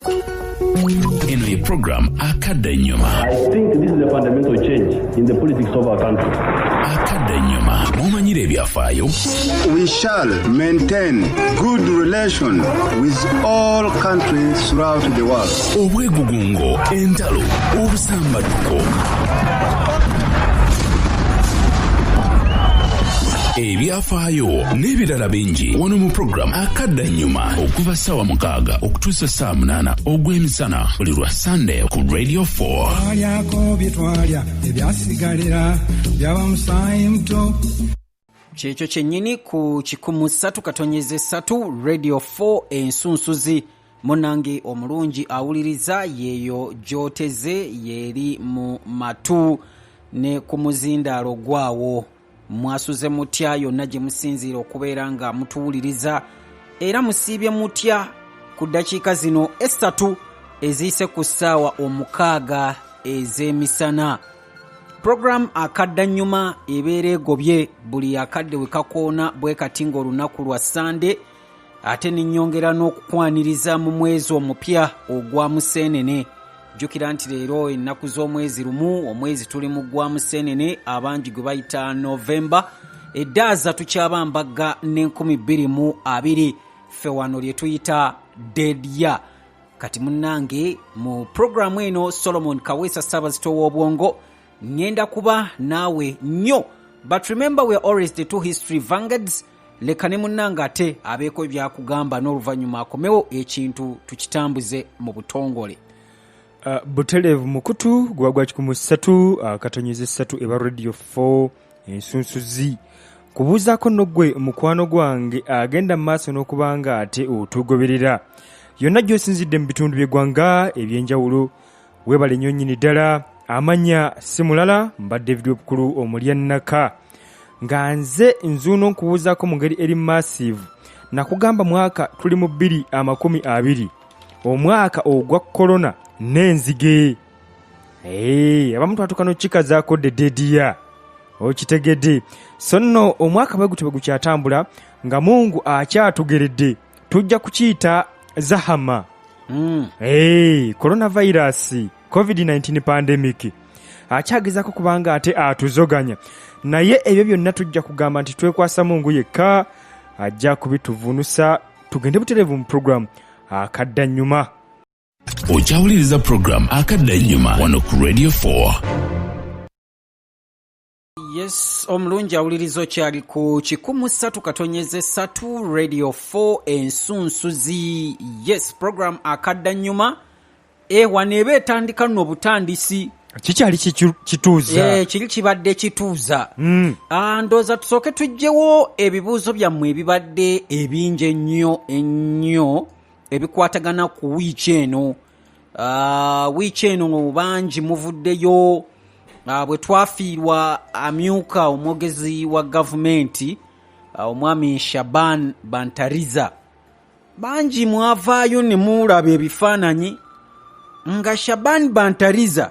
Eno ye program Akadda Ennyuma. I think this is a fundamental change in the politics of our country. Akadda Ennyuma mw'omanyira ebyafaayo. We shall maintain good relations with all countries throughout the world. Obwegugungo, entalo, obusambattuko. Ebyafaayo n'ebirala bingi wano mu program Akadda Ennyuma okuva ssaawa 6 okutuusa ssaawa 8 ogw'emisana buli lwa Sunday ku Radio 4. Twalyako bye twalya ebyasigalira byaba musaayi muto. Kyekyo kyennyini ku kikumu ssatu katonyeze ssatu Radio 4 ensunsuzi. Munange omulungi awuliriza yeeyo gy'oteze y'eri mu matu ne ku muzindaalo gwawo. Mwasuze mutya yonna gye musinziira okubeera nga mutuwuliriza era musiibye mutya ku ddakiika zino essatu eziyise ku ssaawa 6 ez'emisana. Program Akaddannyuma ebeera egobye buli akadde we kakoona bwe kati ng'olunaku lwa Ssande, ate ne nnyongera n'okukwaniriza mu mwezi omupya ogwa Museenene. Jjukira nti leero ennaku z'omwezi 1, omwezi tuli mu gwa Museenene abangi gwe bayita Novemba, eddaaza tukyabambagga n'enkumi bbiri mu abiri, ffe wano lye tuyita dead year. Kati munnange mu pulogulaamu eno Solomon Kaweesa Ssaabazito w'obwongo ŋŋenda kuba naawe nnyo. But remember we are always the two history vanguards. Leka ne munnange ate abeeko by'akugamba n'oluvannyuma akomewo ekintu tukitambuze mu butongole. Butereevu mukutu guba gwa kikumu ssatu akatonyeze ssatu eba Radio 4 ensunsuzi. Nkubuuzaako nno ggwe mukwano gwange agenda mu maaso n'okuba nga ate otugoberera yonna gy'osinzidde mu bitundu by'eggwanga eby'enjawulo. Weebale nnyo nnyini ddala. Amanya si mulala mba David Webukulu Omulyannaka. Nga nze nzuuno nkubuuzaako mu ngeri eri massive. Nakugamba mwaka tuli mu bbiri amakumi abiri, omwaka ogwa Corona n'enzige. Hey, abamu twatuuka n'okukikazaako the dead year. Okitegedde. So nno omwaka bwe gutyo bwe gukyatambula nga Mungu akyatugeredde, tujja kukiyita Zahama. Hey, coronavirus, COVID-19 pandemic akyagezaako kubanga ate atuzoganya, naye ebyo byonna tujja kugamba nti twekwasa Mungu yekka ajja kubituvunusa. Tugende butereevu mu program Akaddannyuma. Okyawuliriza program Akaddannyuma wano ku Radio 4. Yes, omulungi awuliriza okyali ku kikumu ssatu katonyeze ssatu Radio 4 ensunsuzi. Yes, program Akaddannyuma wano eba etandika nno obutandisi. Kikyali kituuza. Kiri kibadde kituuza. Ndowooza tusooke tuggyewo ebibuuzo byammwe ebibadde ebingi ennyo ennyo ebikwatagana ku wiiki eno. Wiiki eno bangi muvuddeyo bwe twafiirwa amyuka omwogezi wa gavumenti omwami Shaban Bantariza. Bangi mwavaayo ne mulaba ebifaananyi nga Shaban Bantariza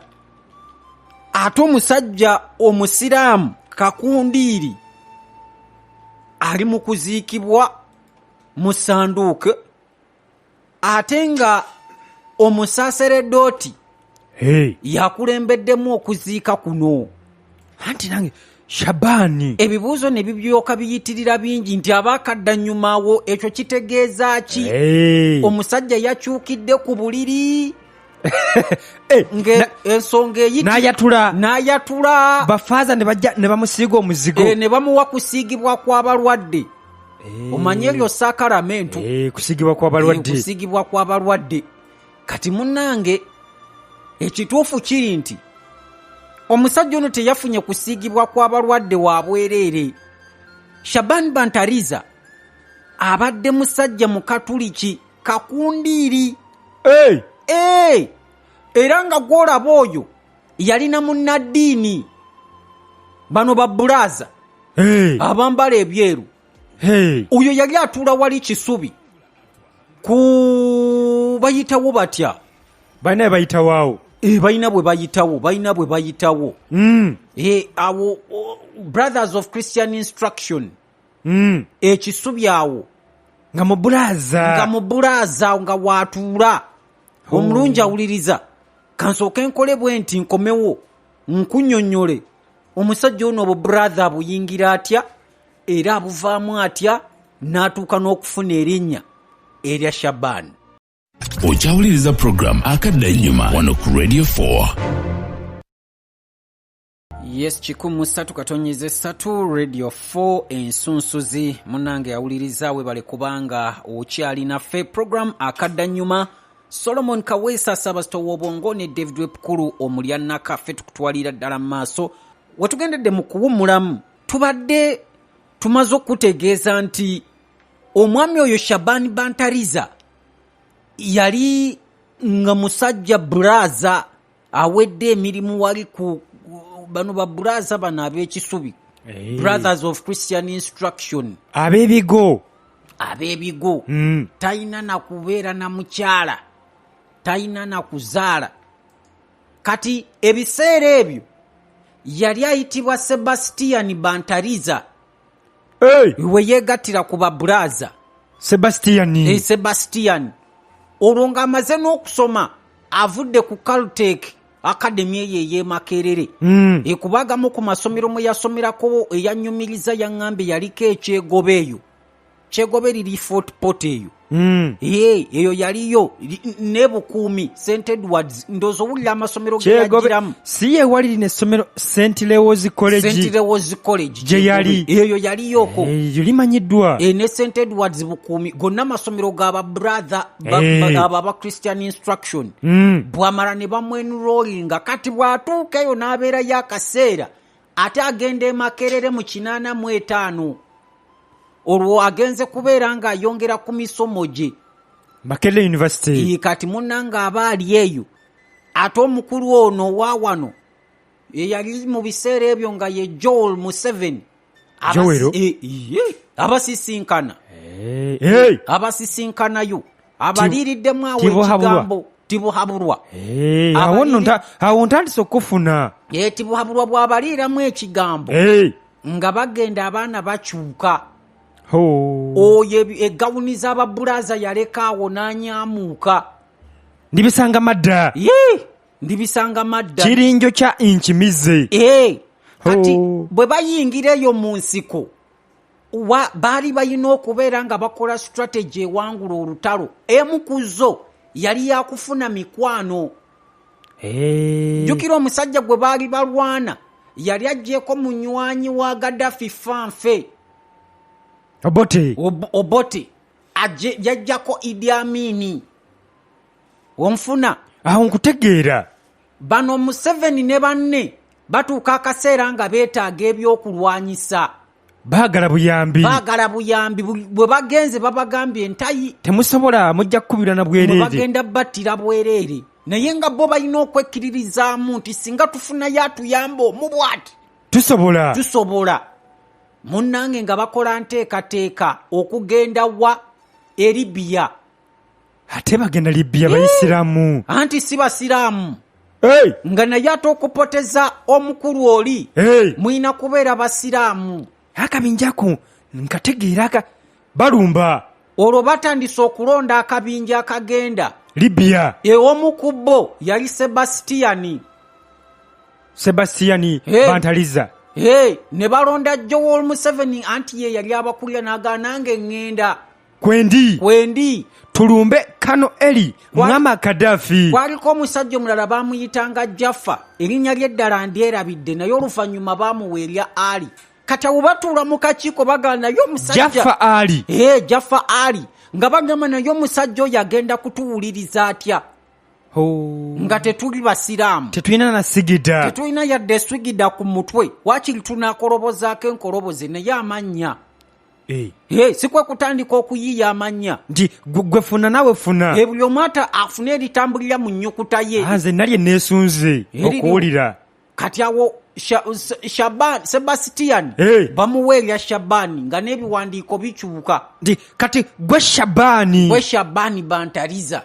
ate omusajja omusiraamu kakundiiri ali mu kuziikibwa mu ssanduuke, ate nga omusaseredooti yakulembeddemu okuziika kuno. Anti nange Shabani. Ebibuuzo ne bibyoka biyitirira bingi nti abaakaddannyumawo ekyo kitegeeza ki? Omusajja yakyukidde ku buliri. Ensonga eyiti N'ayatula. N'ayatula. Bafaaza ne bajja ne bamusiiga omuzigo. Ne bamuwa kusiigibwa kw'abalwadde. Omanye eryo saakalamentu. Kusiigibwa kw'abalwadde. Kusiigibwa kw'abalwadde. Kati munnange ekituufu kiri nti omusajja ono teyafunye kusiigibwa kw'abalwadde wa bwereere. Shaban Bantariza abadde musajja mukatuliki kakundiiri. Hey! Era nga gw'olaba oyo yalina munnaddiini. Bano babbulaaza. Hey! Abambala ebyeru. Hey! Oyo yali atuula wali Kisubi. Ku bayitawo batya? Balina bwe bayitawo awo. Balina bwe bayitawo, balina bwe bayitawo. Awo, Brothers of Christian Instruction. Ekisubi awo. Nga mu bulaaza. Nga mu bulaaza nga waatuula. Omulungi awuliriza, kansooke nkole bwe nti nkomewo nkunnyonnyole omusajja ono obubrother abuyingira atya era abuvaamu atya n'atuuka n'okufuna erinnya erya Shaban. Okyawuliriza program Akadda Ennyuma wano ku Radio 4. Yes, 103.3 Radio 4 Ensunsuzi. Munnange awuliriza, webale kubanga okyali naffe. Program Akadda Nnyuma, Solomon Kaweesa Ssaabasito w'obwongo ne David Wepukulu omulyannaka, ffe tukutwalira ddala mu maaso. Wetugendedde mu kuwummulamu, tubadde tumaze okukutegeeza nti omwami oyo Shaban Bantariza yali nga musajja bulaza awedde emirimu wali ku bano babulaza bano ab'ekisubi, Brothers of Christian Instruction, ab'ebigo, ab'ebigo. Talina nakubeera na mukyala, talina nakuzaala. Kati ebiseera ebyo yali ayitibwa Sebastian Bantariza. Hey! We yeegattira ku babulaza. Sebastian. Sebastian olwo ng'amaze n'okusoma, avudde ku Caltech Academy eyo ey'e Makerere. Kubagamu ku masomero mwe yasomerako eyanyumiriza yaŋŋambye yaliko ekyegobe eyo, Kyegobe liri Fort Port eyo. Ye, eyo yaliyo ne Bukuumi, St Edwards. Ndowooza owulira amasomero ge Kyegobe yagiramu. Si ye wali lino essomero St Leo's College? St Leo's College gye yali. Eyo yaliyoko. Eryo limanyiddwa. Ne St Edwards Bukuumi, gonna amasomero ga ba brother abo aba Christian Instruction. Bwamala ne bamwenrollinga. Kati bw'atuuka eyo n'abeerayo akaseera, ate agenda e Makerere mu 85. Olwo agenze kubeera ng'ayongera ku misomo gye. Makerere University. Kati munnange aba ali eyo, ate omukulu ono owa wano eyali mu biseera ebyo nga ye Joel Museveni. Joel? Abasisinkana. Hey! Abasisinkanayo abaliiriddemu awo Tibuhaburwa. ekigambo Tibuhaburwa. Awo nno awo ntandise okufuna. Tibuhaburwa bw'abaliiramu ekigambo nga bagenda abaana bakyuka. Ho. Oyo egawuni z'ababulaza yaleka awo n'anyaamuuka. Ndibisanga madda. Yee, ndibisanga madda. Kirinjo kya nkimize. Kati Ho. bwe bayingira eyo mu nsiko, baali balina okubeera nga bakola strategy ewangula olutalo. Emu ku zo yali yakufuna mikwano. Jjukira omusajja gwe baali balwana yali aggyeeko munywanyi wa Gaddafi Fanfe. Obote. Obote. Yajjako Idi Amini. Onfuna? Awo nkutegeera. Bano Museveni ne banne batuuka akaseera nga beetaaga ebyokulwanyisa. Baagala buyambi. Baagala buyambi. Bwe bagenze babagambye ntayi. Temusobola, mujja kukubirwa na bwereere. Mwe bagenda battira bwereere. Naye nga bo balina okwekkiririzaamu nti singa tufunayo atuyamba omu bw'ati. Tusobola. Tusobola. Munnange nga bakola nteekateeka okugenda wa e Libya. Ate bagenda Libya bayisiraamu. Anti si basiraamu. Hey! Nga naye ate okupoteza omukulu oli. Hey! Mulina kubeera basiraamu. Akabinja ako nkategeera aka balumba. Olwo batandise okulonda akabinja akagenda Libya. Omu ku bo yali Sebastiani. Sebastiani Bantaliza. Ne balonda Joel Museveni anti ye yali abakulira n'agamba nange ŋŋenda. Kwendi. Kwendi. Tulumbe Kano Eli Muammar Gaddafi. Kwaliko omusajja omulala baamuyitanga Jaffa, erinnya lye eddala ndyerabidde naye oluvannyuma baamuwa erya Ali. Kati awo batuula mu kakiiko bagamba naye omusajja Jaffa Ali. Jaffa Ali. Nga bagamba naye omusajja oyo agenda kutuwuliriza atya? Nga tetuli basiraamu. Tetulina na sigida. Tetulina yadde sigida ku mutwe. Waakiri tunaakolobozaako enkoloboze naye amannya. Si kwe kutandika okuyiiya amannya. Nti gwe funa naawe funa. Buli omu ate afune eritambulira mu nnyukuta ye. Nze nalye neesunze okuwulira. Kati awo Shaban, Sebastian bamuwa erya Shabani nga n'ebiwandiiko bikyuka. Nti kati gwe Shabani. Gwe Shabani Bantariza.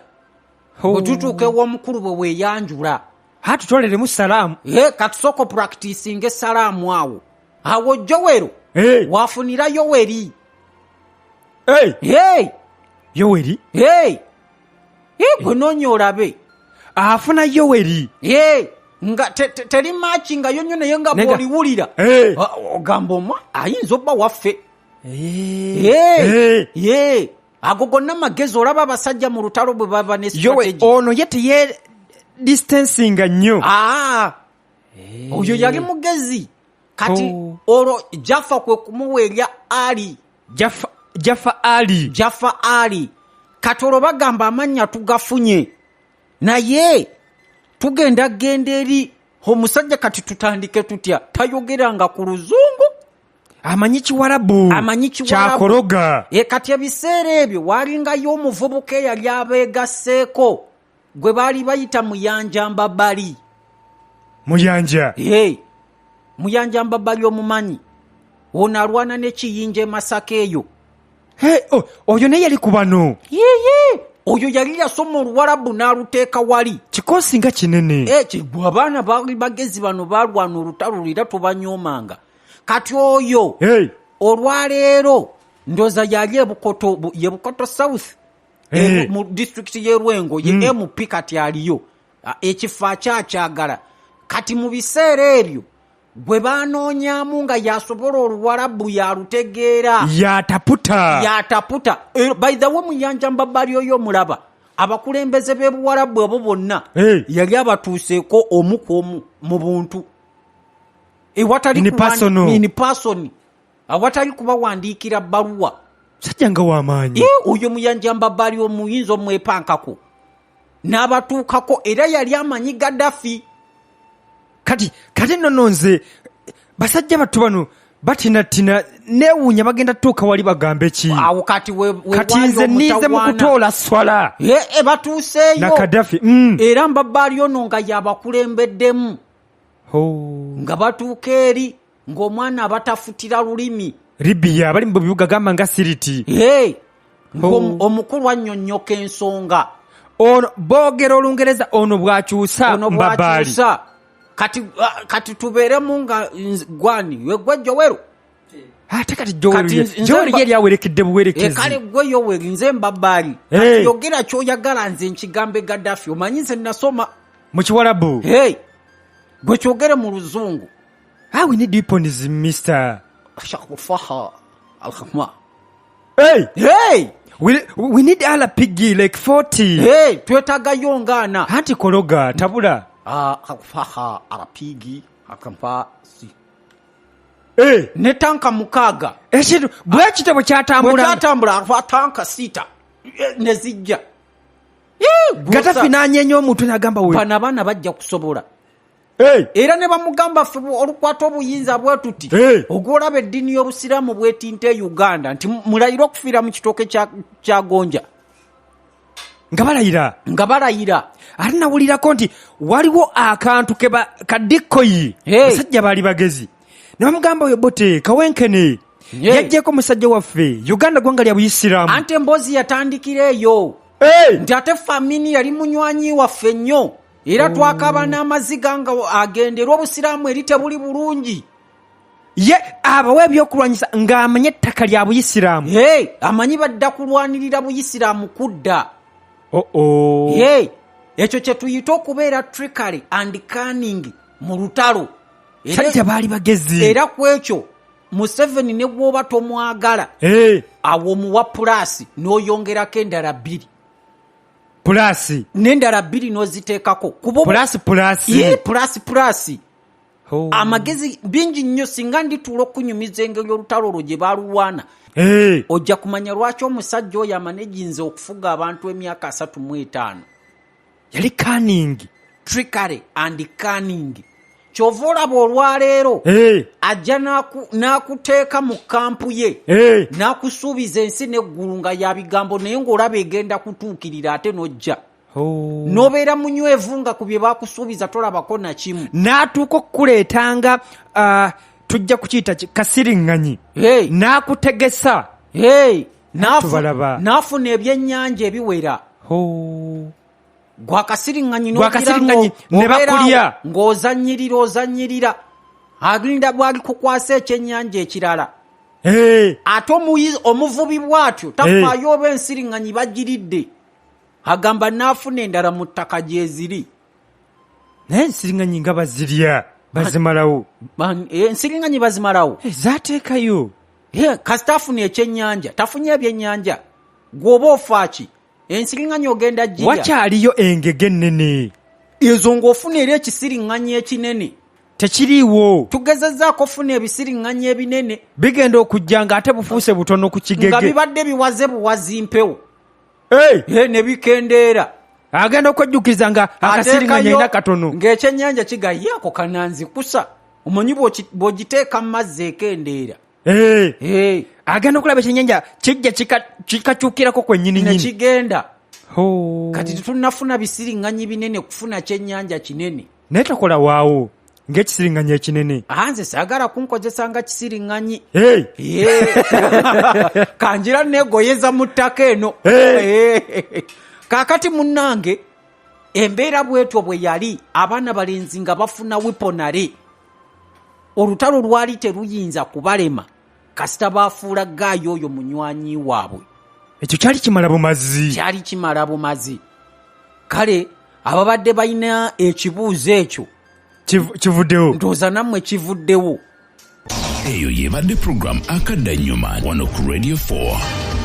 Bwe tutuuka ew'omukulu bwe weeyanjula. Ha, tutoleremu salaamu. Katusooke opracticinge salaamu awo. Awo Joel waafunira Yoweri. Yoweri? Gwe noonya olabe. Afuna Yoweri. Ye, nga teri maaki nga yo nnyo, naye nga bw'oliwulira ogamba omwa ayinza obba waffe. Ye, ago gonna magezi. Olaba abasajja mu lutalo bwe baba ne Yowe strategy. Ono ye teye distancinga nnyo. Aa, oyo yali mugezi. Kati olwo Jaffa kwe kumuwa erya Ali. Jaffa, Jaffa Ali. Jaffa Ali. Kati olwo bagamba amannya tugafunye, naye tugenda genda eri omusajja. Kati tutandike tutya? Tayogeranga ku luzungu. Amanyi Kiwarabu. Amanyi Kiwarabu. Kyakoroga. E, kati ebiseera ebyo walingayo omuvubuka eyali abeegasseeko gwe baali bayita Muyanja Mbabali. Muyanja. Ye, Muyanja Mbabali omumanyi? Ono alwana n'ekiyinja e Masaka eyo. Hey, oh, oyo naye yali ku bano. Yeye, oyo yali yasoma Oluwarabu n'aluteeka wali. Kikosi nga kinene. E, kigwe abaana baali bagezi bano, balwana olutalo lwira, tobanyoomanga. Kati oyo olwaleero ndooza yali ebukoto ye Bukoto South, mu disitulikiti y'e Lwengo, ye MP kati aliyo. Ekifo akyakyagala. Kati mu biseera ebyo gwe banoonyaamu nga yasobola Oluwarabu, yalutegeera. Yataputa. Yataputa. By the way, Muyanja Mbabali oyo omulaba, abakulembeze b'e Buwarabu abo bonna yali abatuuseeko omu ku omu mu buntu, ewatali In personal. In person, awatali kubawandiikira bbaluwa. Musajja nga w'amaanyi. Ye, oyo Muyanja Mbabali omuyinza omwepankako n'abatuukako, era yali amanyi Gaddafi. Kati nno nze basajja battu bano batinatina, neewuunya bagenda tuuka wali bagambe ki? Awo kati we Kati waali nze ninze mu omutawaana. kutoola swala Ye, batuuseeyo. Na Kadafi. Era Mbabali ono nga yabakulembeddemu. Nga batuuka eri ng'omwana abatafutira lulimi. Libiya bali mu bibuga gamba nga Siriti. Hey, omukulu annyonnyoka ensonga. Ono boogera Olungereza, ono bw'akyusa Ono Mbabaali. bwakyusa. Kati kati tubeeremu nga gwani wegwe Jowero. Ate kati Kati Joweri Joweri ye lyawerekedde buwerekezi. Kale gwe Yoweri, nze Mbabaali. Kati yogera kyoyagala, nze nkigambe Gaddafi. Omanyi nze nasoma mu Kiwarabu. Hey, gwe kyogere mu luzungu. Ah, we need weapons, mister. Shakufaha alhama. Hey! Hey! We need RPG like 40. Hey, twetagayo ngaana. Anti kologa tabula. Ah, hakufaha arapigi akampa si Hey! Ne tanka 6. Ekintu bwe kityo bwe kyatambula. Bwe kyatambula akufa tanka 6, ne zijja. Gatafi n'anyeenya omutwe n'agamba we. Bano abaana bajja kusobola. Hey! Era ne bamugamba, ffe olukwata obuyinza bwe tuti, Hey! ogwolaba eddiini y'Obusiraamu bwetinta e Uganda, nti mulayire okufiira mu kitooke kya gonja. Nga balayira. Nga balayira. Ate nawulirako nti waliwo akantu keba kadikkoyi. Hey! Basajja baali bagezi. Ne bamugamba oyo Bote Kawenkene. Hey! Yaggyeko musajja waffe. Uganda ggwanga lya Buyisiraamu. Anti emboozi yatandikira eyo. Hey! Nti ate Famini yali munywanyi waffe nnyo, era twakaba n'amaziga nga agenda, era Obusiraamu eri tebuli bulungi. Ye abawa ebyokulwanyisa ng'amanye ettaka lya Buyisiraamu. Hey, amanyi badda kulwanirira Buyisiraamu kudda. Oh oh. Hey, ekyo kye tuyita okubeera trickery and cunning mu lutalo. Sajja baali bagezi. Era ku ekyo Museveni ne bw'oba tomwagala, Hey! awo omuwa plus n'oyongerako endala 2. Plus. N'endala 2 n'oziteekako kuba Plus plus. Ye, plus plus. Oh. Amagezi bingi nnyo. Singa ndituula okunyumiza engeri olutalo olwo gye balulwana, Hey! ojja kumanya lwaki omusajja oyo amanejinza okufuga abantu emyaka 35. Yali cunning. Trickery and cunning. Kyova olaba olwaleero Hey! ajja n'akuteeka mu kampu ye, Hey! n'akusuubiza ensi n'eggulu nga ya bigambo, naye ng'olaba egenda kutuukirira, ate n'ojja Oh. n'obeera munywevu nga ku bye bakusuubiza tolabako nakimu. N'atuuka okukuleetanga tujja kukiyita kasiriŋŋanyi. Hey! N'akutegesa. Hey! Tubalaba. N'afuna ebyennyanja ebiwera. Oh. Gwakasiriŋŋanyi. Gwakasiriŋŋanyi, ne bakulya. Ng'ozannyirira ozannyirira, alinda bwali kukwasa ekyennyanja ekirala. Hey! Ate omuvubi bw'atyo tafaayo oba ensiriŋŋanyi bagiridde. Agamba naafuna endala mu ttaka gyeziri. Naye ensiriŋŋanyi nga bazirya, bazimalawo. Ensiriŋŋanyi bazimalawo. Zateekayo. Kasita afuna ekyennyanja, tafunye ebyennyanja, gw'oba ofaaki? Ensiriŋŋanyi ogenda girya. Wakyaliyo engege ennene. Ezo ng'ofuna era ekisiriŋŋanyi ekinene. Tekiriiwo. Tugezezzaako ofuna ebisiriŋŋanyi ebinene. Bigenda okujja ng'ate bufuuse butono ku kigege. Nga bibadde biwaze buwazi mpewo. Ne bikendeera. Agenda okwejjukiza nga akasiriŋŋanyi alina katono. Ng'ekyennyanja kigaye ako kananzikusa. Omanyi bw'ogiteeka mu mazzi ekendeera. Agenda okulaba ekyennyanja kijja kikakyukirako kwennyini nyini. Ne kigenda. Kati tetunnafuna bisiriŋŋanyi binene kufuna kyennyanja kinene. Naye tokola waawo ng'ekisiriŋŋanyi ekinene. Nze saagala kunkozesa nga kisiriŋŋanyi. Kanjira neegoyeza mu ttaka eno. Kaakati munnange embeera bwetyo bwe yali, abaana balenzi nga bafuna weaponry. Olutalo lwali teruyinza kubalema kasita baafuula gaayi oyo munywanyi waabwe. Ekyo kyali kimala bumazi. Kyali kimala bumazi. Kale ababadde balina ekibuuzo ekyo kivuddewo. Ndowooza nammwe kivuddewo. Eyo yebadde program Akadda Nyuma wano ku Radio 4.